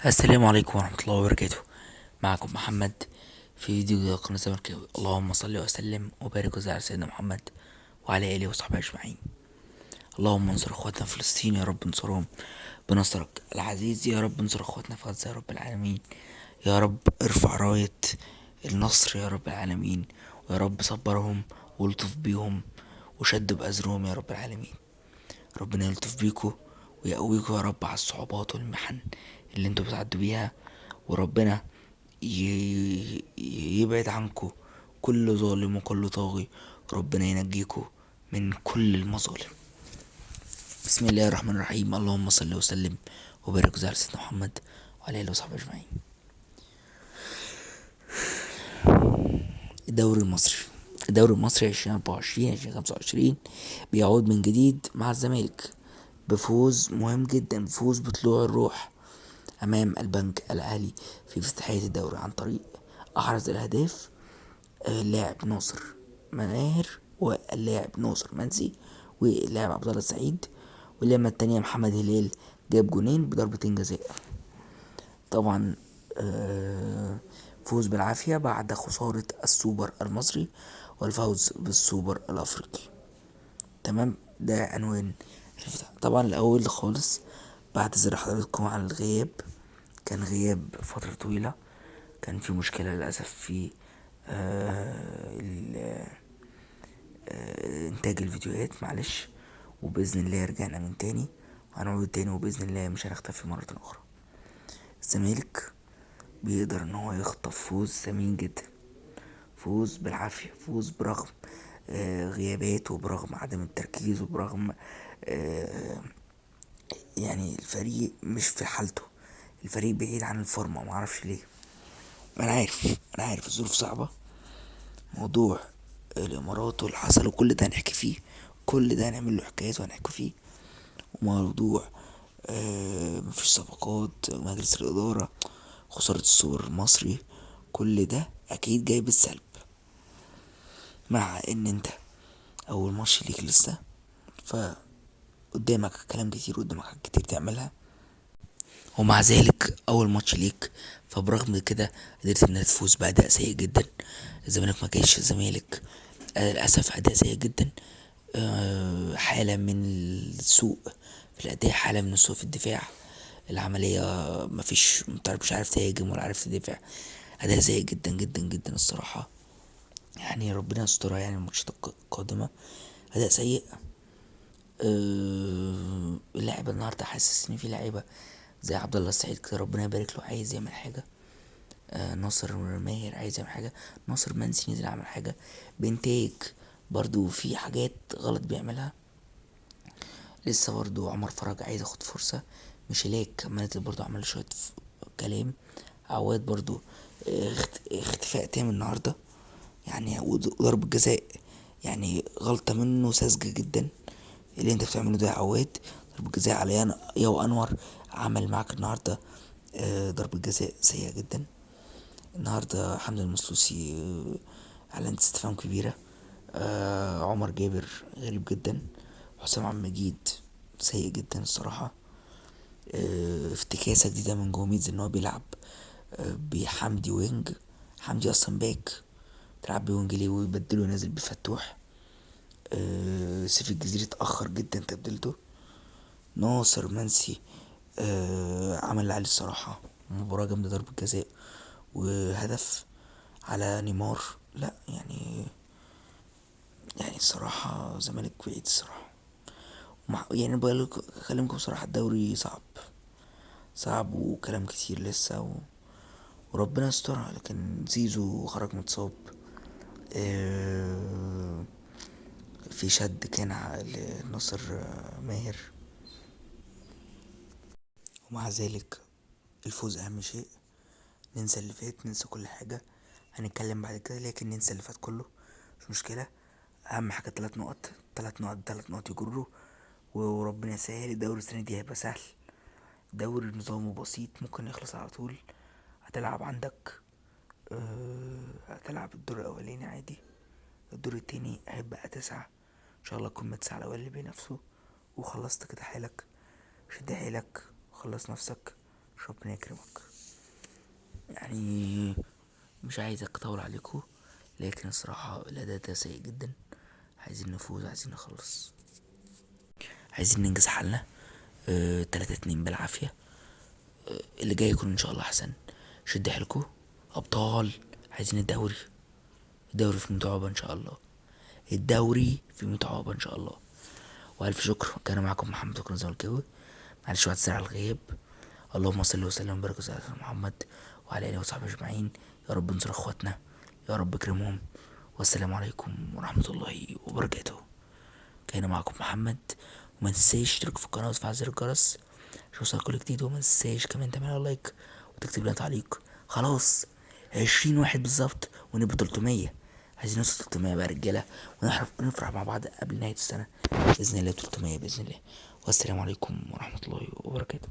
السلام عليكم ورحمة الله وبركاته. معكم محمد في فيديو قناة الزملكاوي. اللهم صل وسلم وبارك وزد على سيدنا محمد وعلى آله وصحبه أجمعين. اللهم انصر اخواتنا في فلسطين يا رب، انصرهم بنصرك العزيز يا رب، انصر اخواتنا في غزة يا رب العالمين يا رب، ارفع راية النصر يا رب العالمين، ويا رب صبرهم والطف بيهم وشد بأزرهم يا رب العالمين. ربنا يلطف بيكو ويقويكوا يا رب على الصعوبات والمحن اللي انتوا بتعدوا بيها، وربنا يبعد عنكو كل ظالم وكل طاغي، ربنا ينجيكو من كل المظالم. بسم الله الرحمن الرحيم. اللهم صل وسلم وبارك على سيدنا محمد وعلى اله وصحبه اجمعين. الدوري المصري، الدوري المصري 2024 2025 بيعود من جديد مع الزمالك بفوز مهم جدا، فوز بطلوع الروح امام البنك الاهلي في افتتاحية الدوري عن طريق احرز الاهداف اللاعب ناصر ماهر واللاعب ناصر منسي واللاعب عبد الله السعيد، واللعبة التانية محمد هلال جاب جونين بضربتين جزاء. طبعا فوز بالعافية بعد خسارة السوبر المصري والفوز بالسوبر الافريقي. تمام، ده عنوان الافتتاح. طبعا الاول خالص بعتذر لحضراتكم عن الغياب، كان غياب فترة طويلة، كان في مشكلة للأسف في إنتاج الفيديوهات، معلش، وبإذن الله رجعنا من تاني وهنعود تاني وبإذن الله مش هنختفي مرة أخرى. الزمالك بيقدر إن هو يخطف فوز ثمين جدا، فوز بالعافية، فوز برغم غيابات وبرغم عدم التركيز وبرغم الفريق مش في حالته، الفريق بعيد عن الفورمة، معرفش ليه. أنا عارف الظروف صعبة، موضوع الإمارات واللي حصل وكل ده هنحكي فيه، كل ده هنعمل له حكايات وهنحكي فيه، وموضوع مفيش صفقات، مجلس الإدارة، خسارة السوبر المصري، كل ده أكيد جاي بالسلب. مع إن أنت أول ماتش ليك لسه، فقدامك كلام كتير وقدامك حاجات كتير تعملها، ومع ذلك أول ماتش ليك فبرغم كده قدرت إنك تفوز بأداء سيء جدا. الزمالك ما كانش الزمالك، للأسف أداء سيء جدا، حالة من السوء في الأداء، حالة من السوء في الدفاع، العملية مفيش، مش عارف تهاجم ولا عارف تدافع، أداء سيء جدا جدا جدا الصراحة. ربنا يسترها الماتشات القادمة. أداء سيء. اللاعب النهارده حاسس إن في لعيبة زي عبد الله السعيد كده ربنا يبارك له عايز يعمل حاجة، ناصر ماهر عايز يعمل حاجة، ناصر منسي نزل عمل حاجة، بنتايج برضو في حاجات غلط بيعملها لسه، برضو عمر فرج عايز ياخد فرصة، ميشيلاك ما نزل برضو عمل شوية كلام، عواد برضو، اختفاء تام النهارده، وضرب جزاء غلطة منه ساذجة جدا اللي انت بتعمله ده يا عواد. ضرب جزاء على ياو انور عمل معاك النهارده، ضربة جزاء سيئة جدا النهارده. حمدي المسلوسي، علامة استفهام كبيرة، عمر جابر غريب جدا، حسام عبد المجيد سيء جدا الصراحة، افتكاسة جديدة من جوميز ان هو بيلعب، بحمدي wing، حمدي اصلا back، تلعب ب wing ليه ويبدله وينزل بفتوح. سيف الجزيري اتأخر جدا تبديلته. ناصر منسي، عمل اللي عليه الصراحة، مباراة جامدة، ضربة جزاء وهدف على نيمار. لا يعني الصراحة الزمالك بعيد الصراحة. بقول لكم، اكلمكم بصراحة، الدوري صعب صعب وكلام كتير لسه وربنا يسترها. لكن زيزو خرج متصاب، في شد كان لناصر ماهر، ومع ذلك الفوز اهم شيء. ننسى اللي فات، ننسى كل حاجة، هنتكلم بعد كده، لكن ننسى اللي فات كله مش مشكلة. اهم حاجة 3 نقط، 3 نقط، 3 نقط يجروا، وربنا يسهل. الدوري السنة دي هيبقى سهل، دوري نظامه بسيط ممكن يخلص على طول. هتلعب عندك، هتلعب الدور الاولاني عادي، الدور التاني هيبقى 9 ان شاء الله، تكون 9 الاول اللي بينافسوا، وخلصت كده حالك. شد حيلك، خلص نفسك، ربنا يكرمك. يعني مش عايز اطول عليكم، لكن الصراحة الاداء ده سيء جدا. عايزين نفوز، عايزين نخلص، عايزين ننجز حالنا. 3-2 بالعافية. اللي جاي يكون ان شاء الله احسن. شد حيلكوا ابطال، عايزين الدوري، الدوري في متعوبة ان شاء الله، الدوري في متعوبة ان شاء الله. والف شكر، كان معكم محمد وكان زملكاوي. معلش واحد سريع على الغياب. اللهم صل وسلم وبارك على سيدنا محمد وعلى اله وصحبه اجمعين. يا رب انصر اخواتنا، يا رب اكرمهم. والسلام عليكم ورحمة الله وبركاته. كان معكم محمد، وما تنساش تشترك في القناة وتفعل زر الجرس عشان يوصلك كل جديد، وما تنساش كمان تعمل like وتكتب لنا تعليق. خلاص 20 واحد بالظبط ونبقى 300، عايزين نوصل 300 بقى يا رجاله، ونفرح مع بعض قبل نهاية السنة باذن الله، 300 باذن الله. والسلام عليكم ورحمة الله وبركاته.